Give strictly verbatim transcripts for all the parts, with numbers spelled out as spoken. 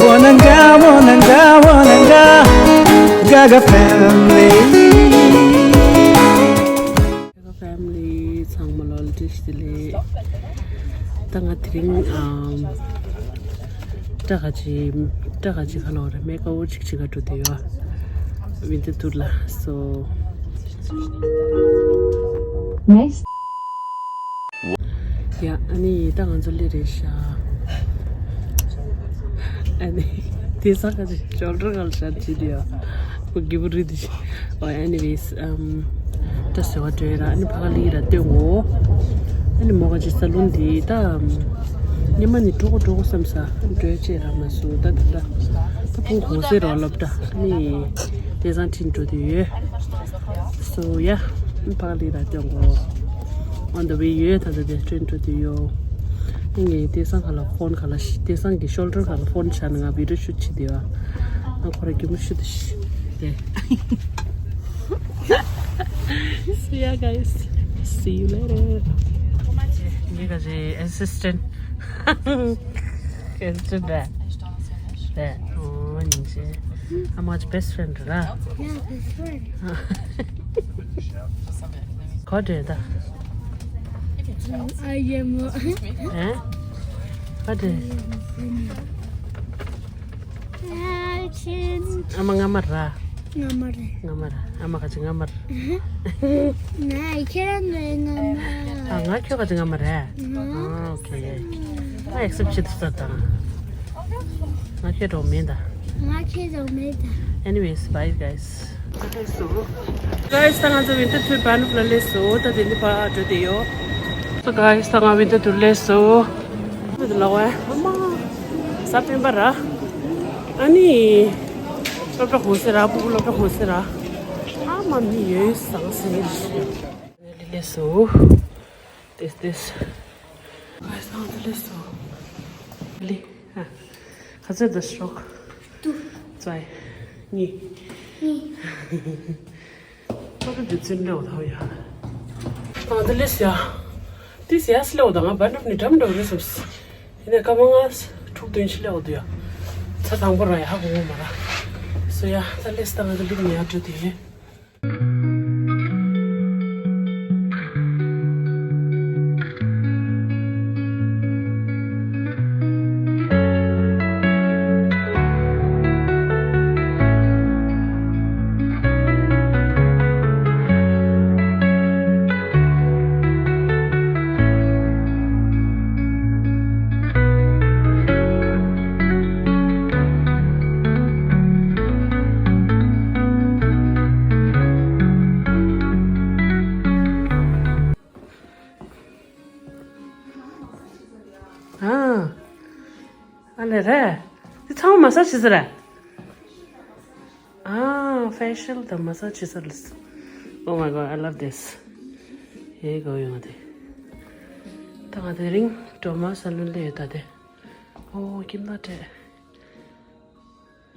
Wananga, wananga, wananga, Gaga family. Gaga family ཚང་མ་ལ་བཀྲ་ཤིས་བདེ་ལེགས། ད་ང་དེ་རིང་ཨམ་སྐྲ་ག་ཅི་སྐྲ་ག་ཅི་ཁ་ལོ་རེ་མེ་ཀ་འོ་ཅིག་ཅིག་ག་འགྲོ་དེ་ཡོད། Winter tour ལ། So next. ཡ། ཨ་ནི་ད་ང་ཚོ་སླེབས་རེད་ཤག་ཨ་ནི་དེ་ས་ཁ་ཅིག་ཞོལ་ཌར་ག་ལ་ཤར་བྱེད་དུ་ཡ། ཁོ་གི་བུ་རི་དུ་ཞིག་ཨོ། Anyways, um, ད་ཟེར་བ་འདྲ་ར། ཨ་ནི་ཕ་ག་ལི་ར་སྟོན་གོ། ཨ་ནི་མོ་ག་ཅིག་ས་ལུན་དེ་ད་ཉི་མ་ནི་འགྲོ་གོ་འགྲོ་གོ་བསམ་ས་འགྲོ་ཡ་ཅེ་ར་མ་སུ་ད་ད་ད་ད་ཕུང་གོང་སེ་རོ་ལབ་ད། ཨ་ནི་དེ་སང་ཁྲིན་འགྲོ་དུ་ཡོད། So yeah, ཕ་ག་ལི་ར་སྟོན་གོ། On the way ཡོད། ད་ད་དེ་ཁྲིན་འགྲོ་དུ་ཡོད། ངས་དེ་སང་ག་ལ་ཕོན་ག་ལ་ཤི་དེ་སང་གི་ཤོལ་ཌར་ག་ལ་ཕོན་ཆ་ན་ང་བི་ཌིའོ་ཤུ་ཊི་བྱེད་དེ་ཡོད། ང་ཁོ་ར་རྒྱུ་མ་ཤུ་དུ་ཤི་དེ། So yeah, guys, see you later. ངས་ག་ཅི་ཨེ་སིས་ཊེན་ཊི། ཨེ་སིས་ཊེན་ཊི་ར། རེད། ཨོ་ཉིན་ཤས། ཨ་མ་ཅི་best friend ར། Yeah, best friend. ག་འདྲས་ད། ཨ་ཡེ་མོ། ཨེ། ག་འདྲས། ཨ་མ་རྔ་མ་ར། རྔ་མ་རེད། རྔ་མ་ར། ཨ་མ་ག་ཅི་རྔ་མ་ར། ང་ཁྱེད་རང་ལས་རྔ་མ། ཨ་ང་ཁྱོད་ག་ཅི་རྔ་མ་ར། ཨ་ཨོ་ཁེ། ང་ཨེག་སེབ་བྱེད་ཐུབ་ས་དང་། ང་ཁྱོད་འགྲོ་མིན་ད། ང་ཁྱེད་འགྲོ་མིན་ད། Anyways, bye guys. Guys, ད་ང་ཚོ་winter tour Banff ལ་སླེབས་སོང་། ད་དེ་ནི་ཕར་འགྲོ་དེ་ཡོད། So guys, ད་ང་winter tour སླེབས་སོང་། ལ་བ་ཨ་མ། ས་སྤེན་པ་ར། ཨ་ནི། སློབ་གྲྭ་གོང་སེ་ར། སྤུ་གུ་སློབ་གྲྭ་གོང་སེ་ར། ཨ་མ་མི་ཡོད་སང་སེ་རེད། ལི་ལི་སུ། This this. ཨ་སང་ལི་ལི་སུ། ལི། ཨ། ཁ་ཚོད་ད་ཤོག་ཏུ། ཙའི། གཉིས། གཉིས། ཨ་ཁ་འདི་ཚུན་ལེའོ་ཐའོ་ཡ། ཨ་ད་ལེས་ཡ། ཏིས་ཡ་སི་ལེའོ་ད་ང་བན་རབ་ནི་འགྲམ་འགྲོ་རེ་སོབ་སི། ཡིན་ནའི་ཀ་མ་ང་ཕྲུག་དོན་ཆི་ལེའོ་དུ་ཡ། ཚ་དང་པོ་ར་ཡ་ཧ་གོ་མ་ར། སོ་ཡ་ད་ལེས་ད་ང་ད་ལིག་ནི་ཡ་འགྲོ་དེ་ཡིན། ཨ། ཨ་ལེ་རེད། འདི་ཚང་མ་མ་སཱཇ་བྱེད་ས་རེད། ཨ། ཕེ་ཤལ་དང་མ་སཱཇ་བྱེད་ས་རེད། Oh my god, I love this. ཡེ་གོ་ཡོང་དེ། ད་ང་དེ་རིང་སྒྲོལ་མ་ས་ལུན་ལས་ཡོད་ད་དེ། ཨོ་ཁྱིམ་ན་སྤྲད།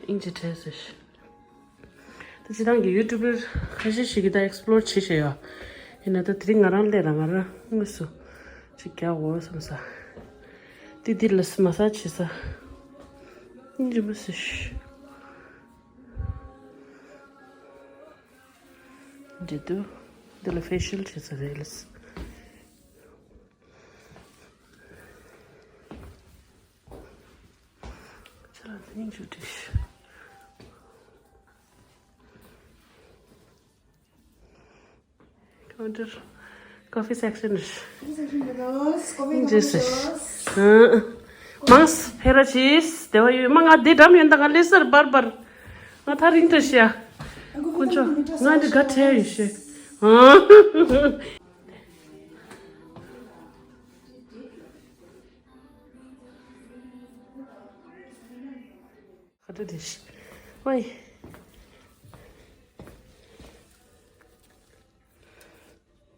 ཨིན་ཇི་བྲེས་ཟེར། ད་སྤྱིར་བཏང་གི་ཡུ་ཊུབ་པར་ཁ་ཤས་ཤིག་གིས་ད་ཨེག་སི་པི་ལོར་བྱེད་བཞིན་ཡོད། ཡིན་ན་ད་དེ་རིང་ང་རང་སླེབས་ལ་ང་རང་དངོས་སུ་ཅིག་རྒྱག་དགོས་བསམ་ས། དེ་འདི་ལ་མ་སཱཇ་བྱེད་ས། ཨིན་ཇི་མ་སི་ཤི། འདི་དུ། འདི་ལ་ཕེ་ཤལ་བྱེད་ས་རེད་ལ། ཁྱེད་རང་ཚོ་སྙིང་རྗེ་བྲིས། Counter, coffee section. སྙིང་རྗེ་ཟེར། ཨ། མང་སྤེ་ར་ཆིས་དེ་བ་ཡོད་མ། ང་འདི་འགྲམ་ཡོད་ད། ང་ལེ་སར་བར་བར། ང་ཐག་རིང་དྲ་ཤི་ཡ། དཀོན་མཆོག་ང་འདི་ག་ཁྲལ་ཡོད་ཤི། ཨ། ཁ་ཏུ་དེ་ཤི། ཝའི།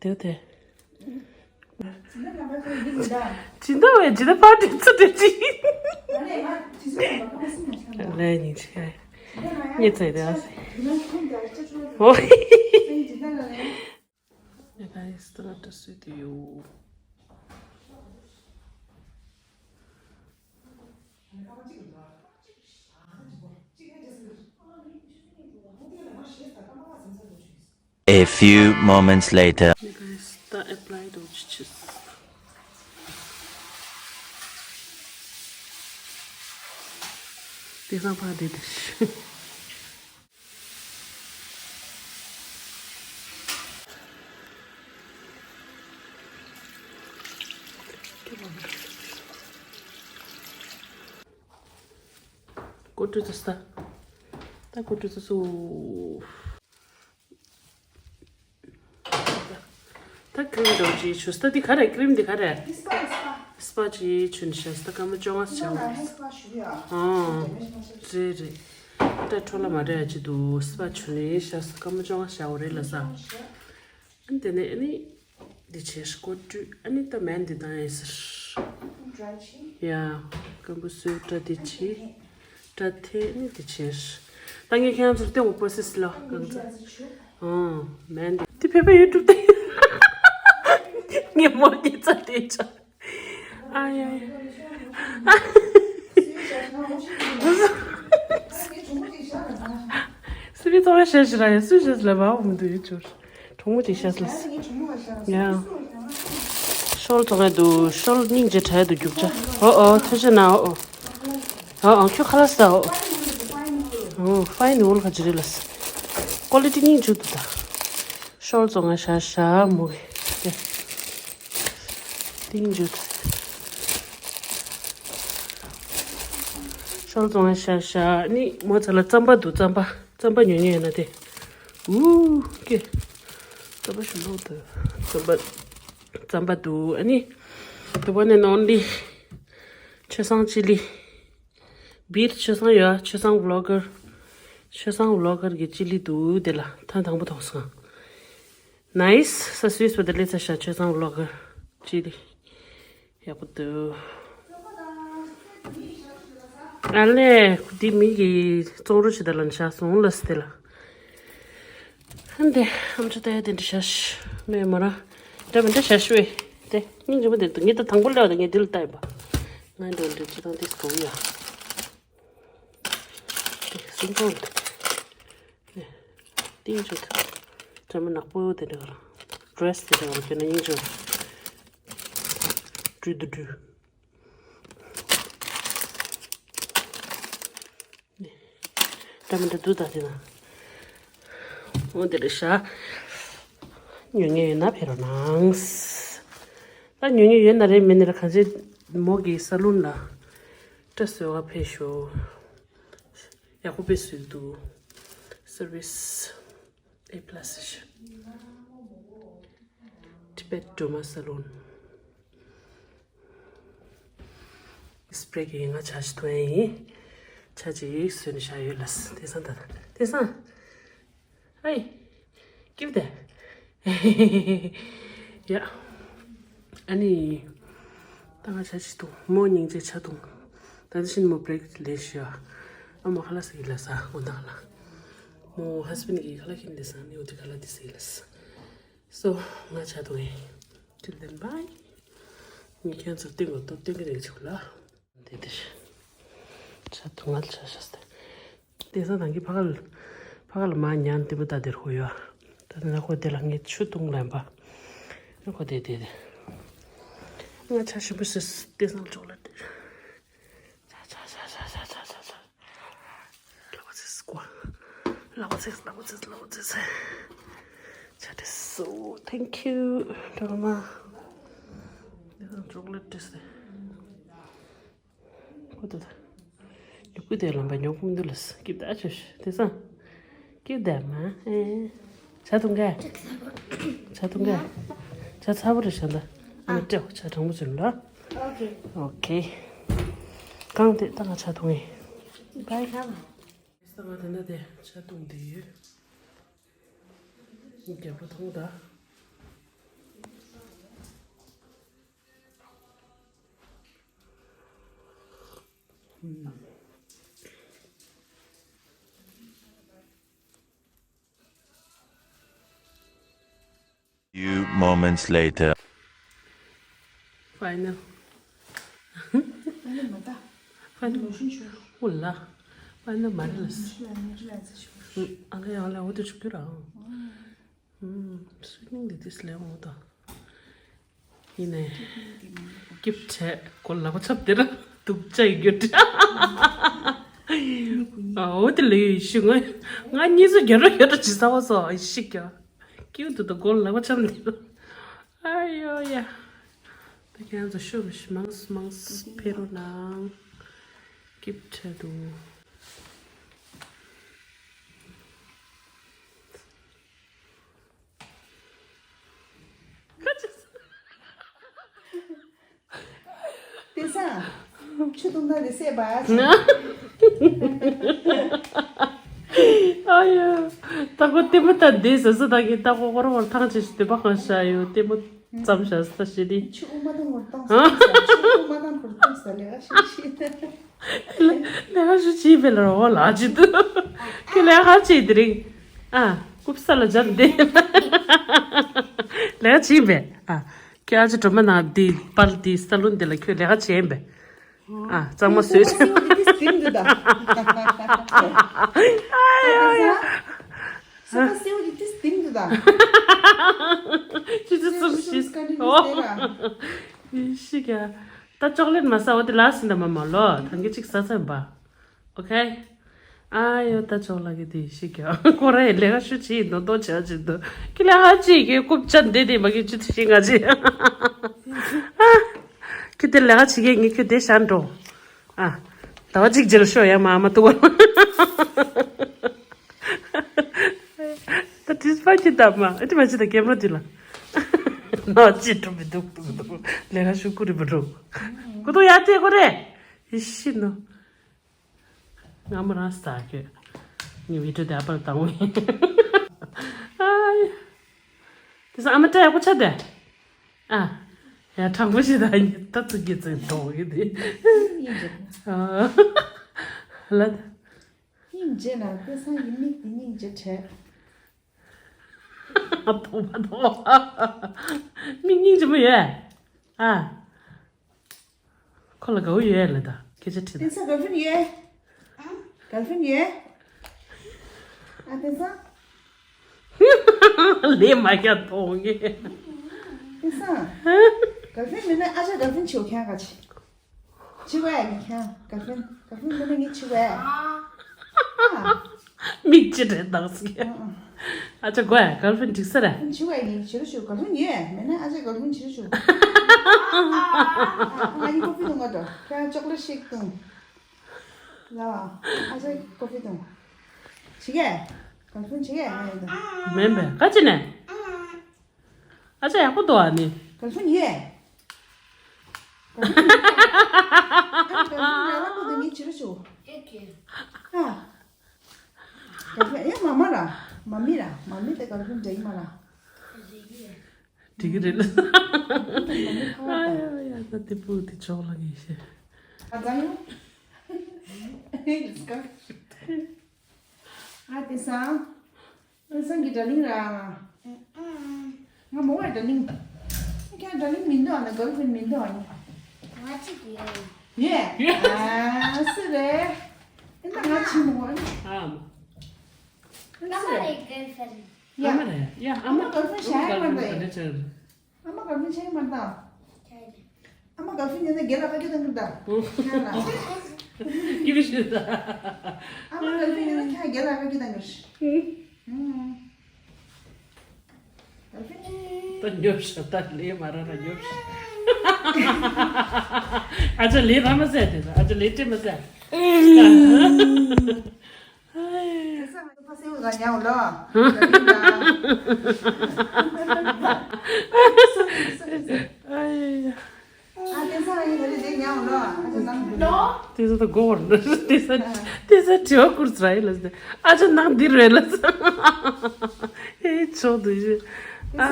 དེ་དེ། ཇི་འདྲ་བའི་ཇི་འདྲ་པར་ཏི་ཚུ་དེ་ཅི། ལས་ཉིན་ཆེ། ཉེ་ཚེ་དེ་ཨ་སི། ཝའི། ཡ་ག་ཡི་སྟོན་ཏུ་སུ་དེ་ཡོད། A few moments later. Guys, ད་ཨེབ་ལའི་འགྲོ་ཆི་ཆི། དེ་སང་ཕ་དེ་དེ་ཤི། ཀོ་ཀྲུ་ཙི་ས། ད་ཀོ་ཀྲུ་ཙི་སུ། ད་ཀྲིམ་འདྲ་ཅིག་བྱུགས། ད་འདི་ག་རེ། ཀྲིམ་འདི་ག་རེ། སི་པ་ཅིག་བྱུགས་ནས་བཞག། ད་སྐར་མ་བཅོ་ལྔ་བྱ་བ། ཨང་། རེད་རེད། ད་འཕྲོ་བརླག་མ་རེད་ཡ་ཅིག་འདུག་སི་པ་བྱུགས་ནས་བཞག། སྐར་མ་བཅོ་ལྔ་བྱ་བ་རེད་ལ་ས། ཨ་ནི་དེ་ནས་ཨ་ནི་འདི་བྱས་ཀོ་ཀྲུ། ཨ་ནི་ད་སྨན་འདི་བཏང་ཡིན་ཟེར། ཡ། སྐམ་པོ་བཟོས། སྐྲ་འདི་བྱས། སྐྲ་ཐེ་ནི་དེ་བྱས། ད་ངས་ཁྱེད་རང་ཚོར་སྟོན་དགོས་པ་སིས་ལ་གང་ཚ། ཨང་། སྨན་འདི་དེ་ཕེ་ཕེ་ཡུ་ཊུབ་དེ། ངས་མོ་གཉིས་ཚ་དེ་ཆ། ཨ་ཡ་ཡ། སི་པི་ཚོ་བ་ཤ་ཤི་ར་ཡ་སུ་ཤ་ཤི་ལ་བ་འོ་མི་འདུག་ཡུ་ཊུབ། གྲོགས་མོ་དེ་ཤ་ཤི་ལ། ཡ། ཤོལ་བཙོང་ཡ་འདུག་ཤོལ་སྙིང་རྗེ་དྲག་འདུག་རྒྱུག་ཆ། ཨོ་ཨོ་ཐུགས་རྗེ་གནང་། ཨོ་ཨོ། ཨོ་ཨོ། ཁྱོད་ཁ་ལག་ཟ། ཨོ་ཨོ། ཨོ་ཕ་ཡིན་འོལ་ཁ་ཅི་རེད་ལ། ཀོ་ལི་ཊི་སྙིང་རྗེ་འདུག་ད། ཤོལ་བཙོང་ཡ་ཤ་ཤ་མོ་གི་དེ། སྙིང་རྗེ་འདུག་ཤོལ་བཙོང་ཡ་ཤ་ཤ་ནི་མོ་ཚ་ལ་རྩམ་པ་འདུག་རྩམ་པ། རྩམ་པ་ཉོ་ཉོ་ཡོད་ན་དེ། ཨུ་ཀེ། རྩམ་པ་ཞིམ་པོ་འདུག་རྩམ་པ། རྩམ་པ་འདུག་ཨ་ནི། The one and only ཆོས་བཟང་ཅི་ལི། སྦིར་ཆོས་བཟང་ཡོད། ཆོས་བཟང་བི་ལོག་གར། ཆོས་བཟང་བི་ལོག་གར་གྱི་ཅི་ལི་འདུག་དེ་ལ་ཐེངས་དང་པོ་མཐོང་སོང་། Nice. ས་སུས་པ་དེ་ལས་ཚ་ཤ་ཆོས་བཟང་བི་ལོག་གར་ཅི་ལི། ཡག་པོ་འདུག་ཨ་ལས་འདི་མི་གི་བཙོང་རོགས་བྱེད་ད་ལ་བཞག་སོང་ལ་སི་དེ་ལ། ཧན་དེ་ཨམ་ཆོ་ལྟ་ཡ་དེ་འདྲ་ཤ་ཤ་མེད་མ་ར། འདྲ་མི་འདྲ་ཤ་ཤ་བས་དེ་སྙིང་རྗེ་མོ་དེ་འདུག་ངས་ད་དང་པོ་སླེབས་དང་ངས་འདི་ལ་ལྟ་ཡིན་པ། ང་འདི་ལ་འདྲ་ཅི་དང་དེ་གོ་ཡ། དེ་སུན་ཐོག་འདུག་ཏིང་ཆུ་དང་། བྱ་མོ་ནག་པོ་དེ་འདྲ་ག་རང་། ཌི་རེ་སི་དེ་འདྲ་ག་རང་ཁྱོད་ན་སྙིང་རྗེ། སྤྲུལ་དུ་སྤྲུལ། འདྲ་མི་འདྲ་འདུག་ད་དེ་ན། འོ་དེ་རེད་ཤག་ཉོ་མཁན་ཡོད་ན་ཕེབས་རོགས་གནང་། ད་ཉོ་མཁན་ཡོད་ན་རེད་མེད་ན་རེད་གང་ཅི་མོ་གི་ས་ལུན་ལ་སྐྲ་བཟོ་ག་ཕེབས་ཤོག་ཡག་པོ་དཔེ་བཟོས་འདུག་སར་བིས་ཨེ་པི་ལ་སི་ཤག Tibet Droma Salon། སི་པི་རེ་གི་ང་ཇ་ཞིག་འཐུང་ཡ་ཡིན། ཇ་ཅིག་བཟོས་ནས་བཞག་ཡོད་ལ། དེང་སང་ད་དེང་སང་། ཧེ། Give that. ཡ། ཨ་ནི། ད་ང་ཇ་ཞིག་འཐུང་། མོ་སྙིང་རྗེ་ཇ་འཐུང་། ད་དེ་བཞིན་མོ་བྷི་རེག་ལས་ཤི་ཡ། ཨ་མོ་ཁ་ལག་ཟ་གི་ལ་ས་འོ་ད་ལ། མོ་ཧ་སི་བྷེན་གི་ཁ་ལག་ཁྱེར་འདི་ས་ནི་འོ་དེ་ཁ་ལག་འདི་ཟ་གི་ལ་ས། སོ། ང་ཇ་འཐུང་ཡིན། Till then, bye. ངས་ཁྱེད་ཚོར་སྟོན་དགོས་སྟོབས་སྟོན་གི་རེད་ཆུག་ལ། འདི་འདིར། ཇ་འཐུང་ང་ལ་ཇ་ཤ་སྟེ། དེང་སང་ནང་གི་ཕ་ག་ལ། ཕ་ག་ལ་མ་ཉན་དེ་པོ་ད་དེར་ཧོ་ཡོ། ད་དེ་ན་ཁོ་དེ་ལ་ངས་ཆུ་བཏུང་ལན་པ། ཁོ་དེ་དེ་དེ། ང་ཇ་ཞིམ་པོ་ཟོས། དེང་སང་ཅོག་ལེ་ཊི། ཇ་ཇ་ཇ། ལག་པ་ཚིགས་ཀོ། ལག་པ་ཚིགས། ལག་པ་ཚིགས། ལག་པ་ཚིགས། ཇ་འདྲ་སོ། Thank you. འགྲོ་མ། འདི་ཚོ་ཅོག་ལེ་ཊི་སི། ཁོ་ཐུ་ཐུ། ཉོ་གུ་དེ་ལམ་པ་ཉོ་གུ་མི་འདུག་ལ་སི་ཀིབ་ད་ཆོས་ཤི་དེ་སང་། ཀིབ་ད་མ་ཨེ། ཇ་འཐུང་ག་ཇ་འཐུང་ག་ཇ་ཚ་པོ་རེད་ཤ་ད། ཨ་མ་སྤྲེའུ་ཇ་གྲང་མོ་བྱོས་ལ། ཨོ་ཁེ། ཨོ་ཁེ། གང་དེ་ད་ང་ཇ་འཐུང་ངེ། བའི་ཁམ། ས་ང་ད་ལྟ་དེ་ཇ་འཐུང་དེ་ཡོད། རྒྱབ་ལ་འཐུང་ད། Few moments later. Final. Final མ་ད། Final. ལོ་ཤུན་ཆུ། འོ་ལ། Final མ་རེད་ལ། ལོ་ཤུན་ལ་ཉི་ཤུ་ལ་ཚེ་ཆུ། ཨ་ཁ་ཡང་ལ་འོ་དེ་ཆུ་ཀུ་ར། ཨུམ། སུ་ནིང་འདི་དུས་ལས་འོང་དང་། ཡིན་ནས། སྐྱིབས་བྲལ་གོ་ལག་པ་ཆབ་དེར་སྡུག་ཅག་ཡོད། ཨ་འོ་དེ་ལས་ཡོད་ཤི། ང་ང་གཉིས་སུ་རྒྱ་རོ་རྒྱ་རོ་ཇི་ས་བ་སོ་ཨི་ཤི་ཀྱ། སྐྱིབས་དུ་དུ་གོ་ལག་པ་ཆབ་འདི། ཨ་ཡོ་ཡ། ད་ཁྱེད་རང་ཚོ་ཤོ་རུ་ཤི་མང་སུ་མང་སུ་ཕེ་རོ་ནང་། སྐྱིབས་བྲལ་དུ། དེ་སང་ཆུ་བཏུང་ན་རེ་སྲེད་པ། ཨ་ཡ། ད་ཁོ་ལྟད་མོ་ལྟ་འདི་ཟེར་ས་ད་གི་ད་ཁོ་ཁོ་རང་བར་ཐང་ཆད་ཤི་དེ་པ་གང་ཤ་ཡོད་ལྟད་མོ་ཙམ་ཤ་ས་ཤི་དེ། ཆུ་དབུ་མ་བཏུང་བར་བཏང་ས་ཆུ་དབུ་མ་བཏང་བར་བཏང་ས་ལས་ཨ་ཤི་ཤི། ལས་ཀ་ཞུ་ཅི་བེ་ལ་རོ་ལ་ཅི་དུ། ཁྱོད་ལས་ཀ་ཅི་དེ་རིང་། ཨ། ཀུབ་ས་ལ་འཇབ་འདི། ལས་ཀ་ཅི་བེ། ཨ། ཁྱོད་ཨ་ཅི་གྲོ་མ་ན་འདི་པལ་འདི་ས་ལུན་འདི་ལ་ཁྱོད་ལས་ཀ་ཅི་བེ། ཨ། གཙང་མ་བཟོས་ཅི། སེའུ་འདི་སྟིང་དུ་ད། ཨ་ཡ་ཡ། སོ་པ་སེའུ་འདི་སྟིང་དུ་ད། ཅི་ཅི་སུམ་ཤི། ཨོ། ཤི་ཀྱ། ད་ཅོག་ལེན་མ་ཟ་བ་དེ་ལ་སྲིན་ད་མ་མ་ལོ། ཐང་གི་ཅིག་ཟ་ཚན་པ། ཨོ་ཁེ། ཨ་ཡོ་ད་ཅོག་ལ་གི་དེ་ཤི་ཀྱ། ཁོ་ར་ཡི་ལས་ཀ་ཤུ་ཅི་ཡིན་དོ་དོ་བྱ་ཅི་དོ། ཁི་ལས་ཀ་ཅི་གི་རྐུབ་ཅན་དེ་དེ་མ་གི་ཅི་ཤི་ང་ཅི། ཁི་དེ་ལས་ཀ་ཅི་གི་ངི་ཁི་དེ་ཤན་འགྲོ། ཨ། ད་བ་ཅིག་ཇེལ་ཤོ་ཡ་མ་མ་ཏུ་བ། ད་དྲིས་པ་ཅི་ད་མ་ཨ་ཏི་མ་ཅི་ད་ཀེམ་ར་དི་ལ། ན་ཅི་ཏུ་མི་འདུག་འདུག་འདུག་ལས་ཀ་ཤུ་ཀུ་རི་བ་འགྲོ། ཀུ་ཏོ་ཡ་ཏེ་ཀོ་རེ། ཡི་ཤི་ནོ། ང་མོ་རང་ས་ཁྱོད། ངའི་བི་ཌིའོ་དེ་ཨ་པར་བཏང་བས། ཨ་ཡ། དེ་སང་ཨ་མ་སྐྲ་ཡག་པོ་ཆགས་དེ། ཨ། ཡ་དྲང་པོ་ཞིག་ད་ཉི་ད་ཙུག་གི་ཙུག་གཏོང་གི་དེ། སྙིང་རྗེ། ཨ། ལ། སྙིང་རྗེ་ལ་དེ་སང་གི་མིག་དེ་སྙིང་རྗེ་བྲལ། ཨ་ཐོག་མ་ཐོག་མ། མིག་སྙིང་རྗེ་མོ་ཡོད། ཨ། ཁོ་ལ་དགའ་བོ་ཡོད་ལ་ད་སྐད་ཆ་དྲིས་ན། དེང་སང་གར་ཕན་ཡོད། གར་ཕན་ཡོད། ཨ་དེང་སང་། ལས་མ་རྒྱག་མཐོང་ངེ། དེང་སང་། གར་ཕན་མེད་ན་ཨ་ཅག་གར་ཕན་ཆེའོ་ཁྱང་ག་ཆེ། ཆེ་བས་ངས་ཁྱང་གར་ཕན་གར་ཕན་མེད་ན་ངས་ཆེ་བས། ཨ། མིག་ཅི་རེད་དང་སི། ཨ་ཅག་གོ་ཡ་གར་ཕན་འགྲིག་ས་རེད། ཆུ་བ་ཡིན་ཆེ་རུ་ཆུ་གར་ཕན་ཡོད་མེད་ན་ཨ་ཅག་གར་ཕན་ཆེ་རུ་ཆུ། ང་ཡི་ཀོ་ཕི་འཐུང་ག་འགྲོ་ཁྱོད་ཅོག་ལེ་ཤིག་འཐུང་། ལ་ཨ་ཅག་ཀོ་ཕི་འཐུང་། ཆི་གེ་གར་ཕན་ཆི་གེ་ང་ཡི་འཐུང་། མེན་པས་ག་ཅི་ནས། ཨ་ཅག་ཡག་པོ་འདུག་ཨ་ནི། གར་ཕན་ཡོད། གར་ཕན་ཡོད། གར་ཕན་ཡོད་ལ་ཀོ་དེ་ངས་ཆེ་རུ་ཆུ། ཨ། གར་ཕན་ཡ་མ་མ་ར། མ་མི་ར། མ་མི་དེ་གར་ཕན་འདྲ་ཡི་མ་ར། འགྲིག་གི་རེད་ལ། ཨ་ཡ་ཡ་ད་དེ་པུ་དེ་ཆོག་ལ་ངེས་ཤེས། ཨ་ཙང་ཡོ། ཨ་དེ་སང་། དེ་སང་གི་དྲ་ལིང་ར། ང་མོ་བའི་དྲ་ལིང་། ཁྱེད་དྲ་ལིང་མི་འདུག་ཨ་ན་གར་ཕན་མི་འདུག་ཨ་ནི། ང་གཅིག་ཡོད། ཡོད། ཡོད། ཨ་སུ་རེད། ཨེ་ན་ང་ཆི་མོ་བ་ཨ་ནི། ཨ་མ། ཨ་མ་རེད་གར་ཕན། ཡ། ཨ་མ་རེད་ཡ་ཨ་མ། ཨ་མ་གར་ཕན་ཤ་ཡ་མ་རེད། ཨ་མ་གར་ཕན་ཆེན་མ་ད། ཨ་མ་གར་ཕན་ཉན་ན་རྒན་ལགས་ཀྱི་དང་གི་ད། ཁྱེད་ལ། ཀི་བི་ཤི་ད། ཨ་མ་གར་ཕན་ཉན་ན་ཁྱེད་རྒན་ལགས་ཀྱི་དང་གི། གར་ཕན། ད་ཉོབ་ཤ་ད་ལས་མ་ར་ར་ཉོབ་ཤ། ཨ་ཅག་ལས་ར་མ་ཟད་དེ་ད་ཨ་ཅག་ལས་ཏྲེ་མ་ཟད། ཨ་ཡ་ཡ། དེ་ཚོ་ད་གོ་བར་འདུག་དེ་ཚོ་དེ་ཚོ་དྲི་བ་བསྐུར་ཚར་ཡིན་ལ་ཟེར། ཨ་ཅག་ནང་འདིར་རེད་ལ་ཟེར། ཨེ་ཆོག་འདུག་ཞེས། ཨ།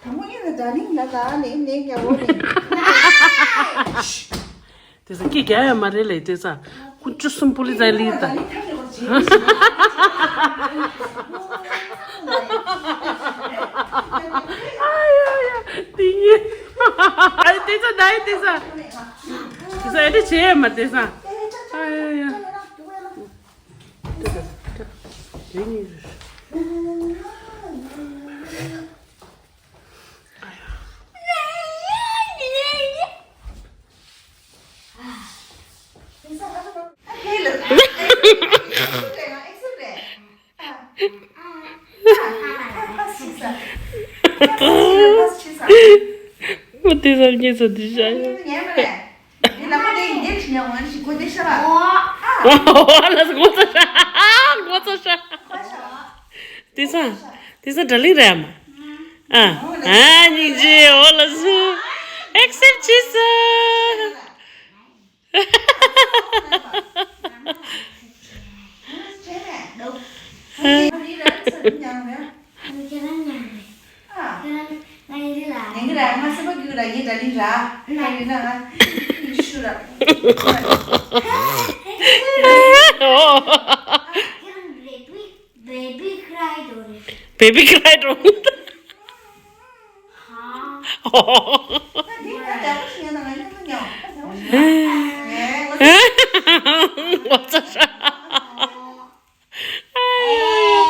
དང་པོ་ཡིན་ན་དྲ་ལིང་ལ་ད་ནི་ནས་རྒྱ་བོ་ནི། དེ་ཚོ་སྐད་རྒྱག་ཡ་མ་རེད་ལས་དེ་ཚོ་ཀུན་སྤྱོད་གསུམ་པོ་ལི་ཙའི་ལི་དང་། ཨ་ཡ་ཡ་དེ་ཡིན། ཨ་དེ་ཚོ་ད་ཡི་དེ་ཚོ་དེ་ཚོ་ཨེ་དེ་བྱེད་ཡ་མ་དེ་ཚོ། ཨ་ཡ་ཡ་དེ་ཚོ་དེ་ཡིན། དེ་ཙམ་ཉེས་ཚོ་དེ་བྱ་ཡོད། ཉན་མ་རེད། དེ་ལ་མ་དེ་ཡིན་དེ་ཞིག་ཉན་ངོ་ཞིག་གོ་དེ་ཤ་བ། ཨོ་ལ་སྒོ་ཚ་ཤ། སྒོ་ཚ་ཤ། དེ་ས་དེ་ས་དྲ་ལིང་རེད་མ། ཨ་ཨ་སྙིང་རྗེ་ཨོ་ལ་སུ་ཨེག་སེབ་བྱེད་ས། Baby cry don't. Baby cry don't. What's a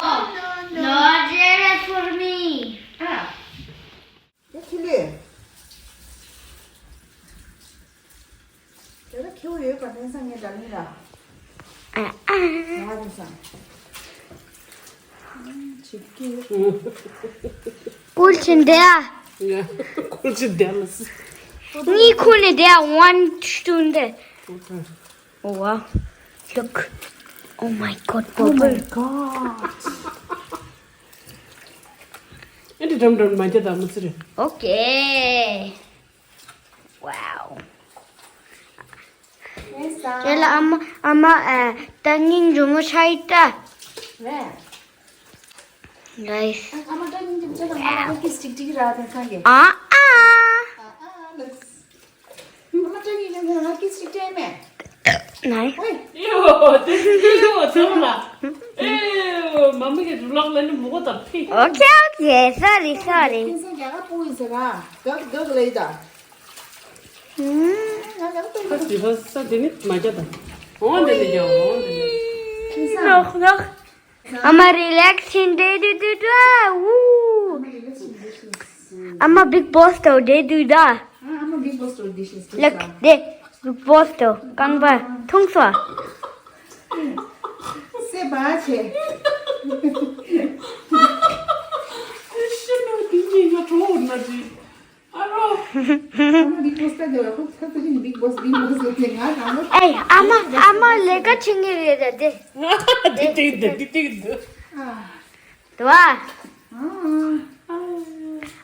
No, no, no, for me. ཡ་ཁྱི་ལས། དེ་ལ་ཁྱེའུ་ཡོད་པ་དེང་སང་ངས་འདྲ་མིན་ར། ཨ་ཨ། ང་དེང་སང་ཆིག་གི། ཀུལ་ཆིན་དེ་ཨ། ཀུལ་ཆིན་དེ་ལ་སི། ནི་ཁུ་ནི་དེ་ཨ་ཝན་ཏུན་དེ། Oh wow. Look. Oh my god, Oh my bubble. god. ཨ་འདྲ་འགྲམ་འགྲམ་མ་རྒྱ་དང་མི་ཚེ་རེད། Okay. Wow. དེ་ལ་ཨ་མ་ཨ་མ་ཨ་ད་སྙིང་རྗེ་མོ་ཆགས་ཡི་ད། རེད། Guys. ཨ་མ་ད་སྙིང་རྗེ་མོ་ཆགས་ད་ང་ལ་ཀིས་ཅིག་ཅིག་ར་དེ་ཁ་གི། ཨ་ཨ། ཨ་ཨ་ལགས། ཨ་མ་ད་སྙིང་རྗེ་མོ་ང་ཀིས་ཅིག་སྤྲད་མེད། ནའི། ཨེ་ཡོ་དེ་ཨེ་ཡོ་ཚང་མ། ཨེ་ཡོ་མ་མི་གི་རུ་ལག་ལ་ནི་མུ་གོ་དང་ཕི། Okay, okay. Sorry, sorry. ཁྱེད་ཚོ་རྒྱ་གར་པོ་ཡིན་ཟེར་ར། གག་གག་ལེ་ད། ཧུམ། ང་རྒྱ་གར་པོ་ཡིན། ཁ་ཅི་ཧ་ས་དེ་ནི་མ་རྒྱ་ད། འོང་དེ་ནི་རྒྱ་འོང་དེ་ནི། ཁྱེད་ཚོ། ནོག་ནོག་ཨ་མ་རི་ལེགས་ཕྱིན་དེ་དུ་དུ་དུ་ཨ་ཝུ། ཨ་མ་Bigg Boss དོ་དེ་དུ་ད། ཨ་མ་Bigg Boss དོ་དེ་ཤེས་ལགས་དེ་Bigg Boss དོ་རྐང་པ་ཐུང་སོ། སེ་བ་ཆེ། ཤི་ནོ་དེ་ཉིད་ང་གྲོ་འོར་ན་དྲི། ཨ་རོ། ཨ་མ་Bigg Boss ད་དེ་བ་ཁོ་ཁ་ཁ་ཅིག་Bigg Boss Bigg Boss ཟེར་ཏེ་ང་དང་པོ། ཨེ་ཨ་མ་ཨ་མ་ལས་ཀ་བྱེད་ངེས་རེད་ད་དེ། དེ་དེ་དེ་དེ་དེ་དེ། ཨ། དེ་བ།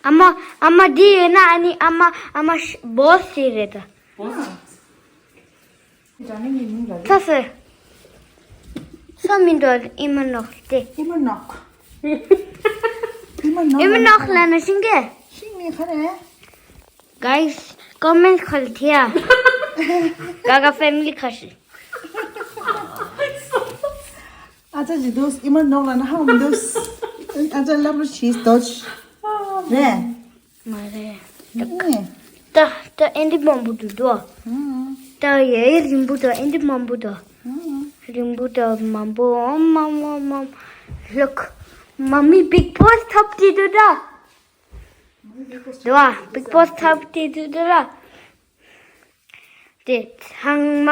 ཨ་མ་ཨ་མ་འདི་ཡོད་ན་ཨ་ནི་ཨ་མ་ཨ་མ་ཤ་བོ་སི་རེད་ད། བོ་སི། ཚ་སེ། ས་མི་འདུག་ཨི་མ་ནོག་སྟེ། ཨི་མ་ནོག་ཨི་མ་ནོག་ཨི་མ་ནོག་ལ་ན་ཤིང་གེ། ཤིང་མི་ཁ་རེ། Guys, comment ཁ་ལ་ཐེ་ཡ། ག་ག་ཕེ་མི་ལི་ཁ་ཤི། ཨ་ཅག་ཅི་འདུག་ཨི་མ་ནོག་ལ་ན་ཧ་མི་འདུག་ཨ་ཅག་ལབ་རུ་ཤིས་དོ་ཆི། རེད། མ་རེད། ཨེ། ད་ད་ཨེ་འདི་མང་པོ་འདུག་དོ། ཨང་། ད་ཡ་ཡ་རིང་པོ་དང་ཨེ་འདི་མང་པོ་དང་། ཨང་། རིང་པོ་དང་མང་པོ་ཨོམ་མ་མ་མ། Look. Mommy Bigg Boss ཐོབ་དེ་འདུག་ད། དོ་ཨ་Bigg Boss ཐོབ་དེ་འདུག་ད། དེ་ཚང་མ་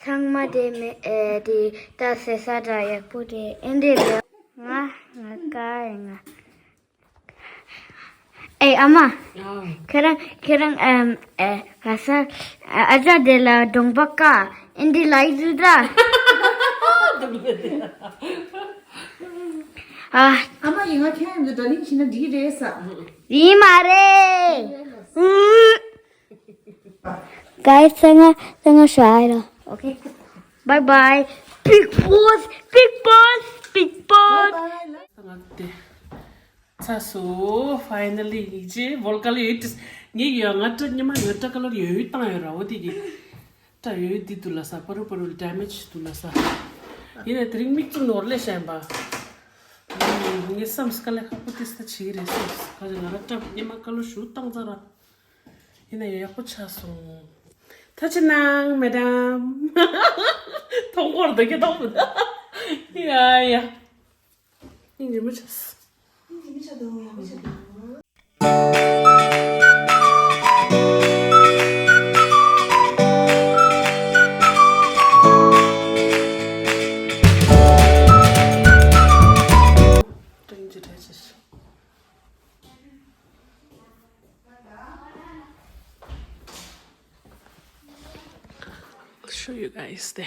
ཚང་མ་དེ་མེ་ཨེ་དེ་ད་ཟེར་ས་འདྲ་ཡག་པོ་དེ་ཨེ་འདི་རེད། ང་ང་ཀ་ཡ་ང་། ཨེ་ཨ་མ། ཨ། ཁྱེད་རང་ཁྱེད་རང་ཨམ་ཨེ་ག་ས་ཨ་ཅག་དེ་ལ་གདོང་པ་ཀ་ཨིན་དི་ལ་ཡི་ཟུ་ད། ཨ། ཨ་མ་ཡིན་ང་ཁྱེད་རང་འདི་དྲ་ལིང་ཤི་ན་འགྲིག་རེད་ས། ཡིན་མ་རེད། Guys, ཚང་མ་ཚང་མ་ཤ་ཨེ་ར། Okay. Bye bye. Bigg Boss, Bigg Boss, Bigg Boss. ཚ་སོ་ཕའི་ནལ་ལི་ཡིག་ཆའི་བོལ་ཀ་ལི་ཡོད་ངེས་ཡོད་ང་སྤྲ་ཉི་མ་ཡོད་སྤྲ་ཀ་ལར་ཡོད་ཡོད་བཏང་ཡོད་ར་འོ་དེ་གི་སྤྲ་ཡོད་ཡོད་འདི་འདུག་ལ་ས་པ་རུ་པ་རུ་ཌེ་མེཇ་འདུག་ལ་ས། ཡིན་ནའི་དེ་རིང་མིག་བཙུམ་ནོར་ལས་ཤན་པ། ངས་བསམ་སྐལ་ལས་ཁག་པོ་ཏིས་ད་བྱེད་ཀྱི་རེད་བསམ་ག་ཅི་ང་ར་སྤྲ་ཉི་མ་ཀ་ལོ་ཞུ་བཏང་ཚར་ར། ཡིན་ནའི་ཡག་པོ་ཆགས་སོང་། ཐུགས་རྗེ་གནང་མེ་ཌམ། མཐོང་སྐོར་འདི་གི་མཐོང་མི་འདུག་ཡ་ཡ། སྙིང་རྗེ་མོ་ཆགས། སྙིང་རྗེ་མོ་ཆགས་འདུག་ཡག་པོ་ཆགས་འདུག་སྙིང་རྗེ་ཆགས། སྟེ།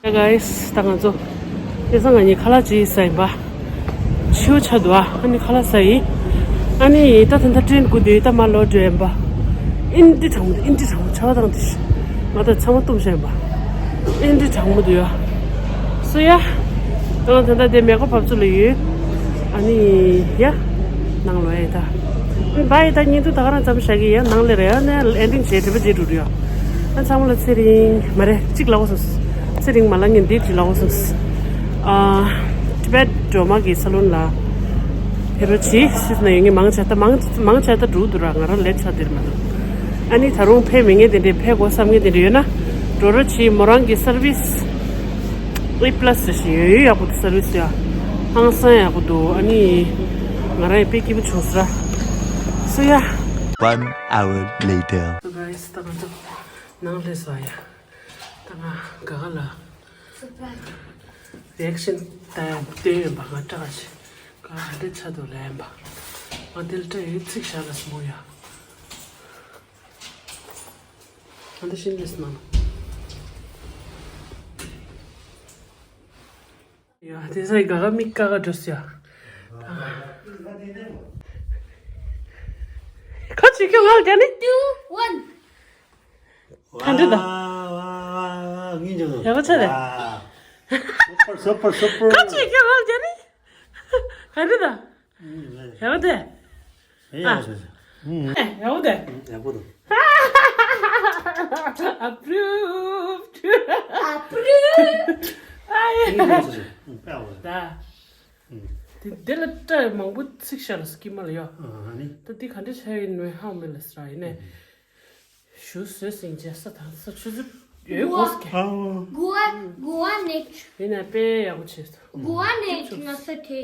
Hey guys, ད་ང་ཚོ་དེ་སང་ང་གཉིས་ཁ་ལག་ཅིག་ཟ་ཡིན་པ། ཕྱི་པོ་ཆགས་འདུག་ཨ། ཨ་ནི་ཁ་ལག་ཟ་ཡིན། ཨ་ནི་ད་ད་ད་ཊེན་སྒུག་དུས་ད་མར་ལོག་འགྲོ་ཡིན་པ། ཨིན་དྲི་གྲང་མོ་འདུག་ཨིན་དྲི་གྲང་མོ། ཆར་པ་བཏང་དུས་ང་ད་ཚང་མ་བཏུམས་བཞག་ཡིན་པ། ཨིན་དྲི་གྲང་མོ་འདུག་ཡ། སོ་ཡ། ད་ང་ད་ད་དེ་མེ་ཀོ་བབས་ཚུལ་ལ་ཡོད། ཨ་ནི་ཡ། ནང་ལོགས་ཡ་ད། བ་ཡི་ད་ཉིན་དུ་ད་ག་རང་ཙམ་བཞག་གི་ཡ། ནང་ལས་རེད་ཡ། ནས་ཨེན་ཌིང་བྱས་དྲི་བ་བརྗེད་འགྲོ་རེད་ཡ། ཨ་ཚང་མ་ལ་ཚེ་རིང་མ་རེད་གཅིག་ལབ་དགོས་སོང་། ཚེ་རིང་མ་ལ་ངས་འདི་བྲིས་ལབ་དགོས་སོང་། ཨ། ཊི་བེཊ་སྒྲོལ་མ་གི་སལ་ལུན་ལ་ཕེབས་རོགས་གྱིས་ཟེར་ན་ཡོད། ངས་མང་ཆེ་ད་མང་མང་ཆེ་ད་འགྲོ་འདུག་ར། ང་རང་ལེཊ་ཆགས་བསྡད་མ་འདུག་ཨ་ནི་ད་རུང་ཕེབས་མི་ངེས་དེ་འདྲས་ཕེབས་དགོས་བསམ་ངེས་དེ་འདྲས་ཡོད་ན་འགྲོ་རོགས་གྱིས། མོ་རང་གི་སར་བིས་ཨེ་པ་ལ་སི་རེད་ཤག་ཡོད་ཡོད་ཡག་པོ་འདུག་སར་བིས་ཡ། ཧང་སང་ཡག་པོ་འདུག་ཨ་ནི་ང་རང་ཡང་དཔེ་སྐྱིད་པོ་བྱུང་སོང་ར། སོ་ཡ། One hour later. So guys, ད་ང་ཚོ་ནང་སླེབས་སོང་ཡ། ད་ང་ག་ག་ལ་རི་ཨེག་ཤན་ད་བསྟན་ཡོད་པ། ང་སྐྲག་ཅིག་ག་ག་འདྲ་ཆགས་འདུག་ལབ་ཡིན་པ། ང་དེ་ལ་སྐྲག་ཡོད་ཚིག་བཞག་ལ་སི་མོ་ཡ། ང་འདི་ཤིན་ལེས་ནང་། ཡ་དེ་སའི་ག་ག་མིག་ཀ་ག་འགྲོ་སི་ཡ། ཁ་ཅིག་ཁྱོད་ང་ལ་རྒྱ་ནི། Two, one. ག་འདྲ་ད། ཝ་ཝ་ཝ་ཝ། ངའི་ཇོ། ཡག་པོ་ཆགས་རེད། ཨ། སུ་པར་སུ་པར་སུ་པར། ཁ་ཅིག་ཁྱོད་ང་ལ་རྒྱ་ནི། ག་འདྲ་ད། ཡག་པོ་དེ། ཡག་པོ་དེ། ཨ། ཡག་པོ་དེ། ཡག་པོ་འདུག Approved. Approved. ཨ་ཡེ། ད། དེ་དེ་ལ་སྐྲ་མང་པོ་ཚིག་ཤར་སྐྱི་མ་ལ་ཡོད། ཨ་ནི། ད་དེ་ག་འདྲ་བྱས་ཡིན་ནོ་ཧ་མི་ལ་སི་ར་ཡིན་ནས། ཞུ་བཟོས་ཟིན་རྗེས་ས་དང་ས་ཆུ་ཚོད་ཡོད་གོ་སྐད། གོ་བ་གོ་བ་ནེག་ཡིན་ན་དཔེ་ཡག་པོ་བྱས་སོང་། གོ་བ་ནེག་ང་ས་དེ།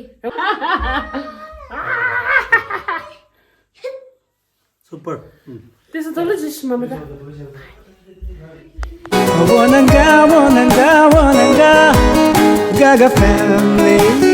སུ་པར། དེ་ས་ཐོག་ལ་ཇི་ཤི་མ་མ་ད། Wananga, wananga, wananga, Gaga family.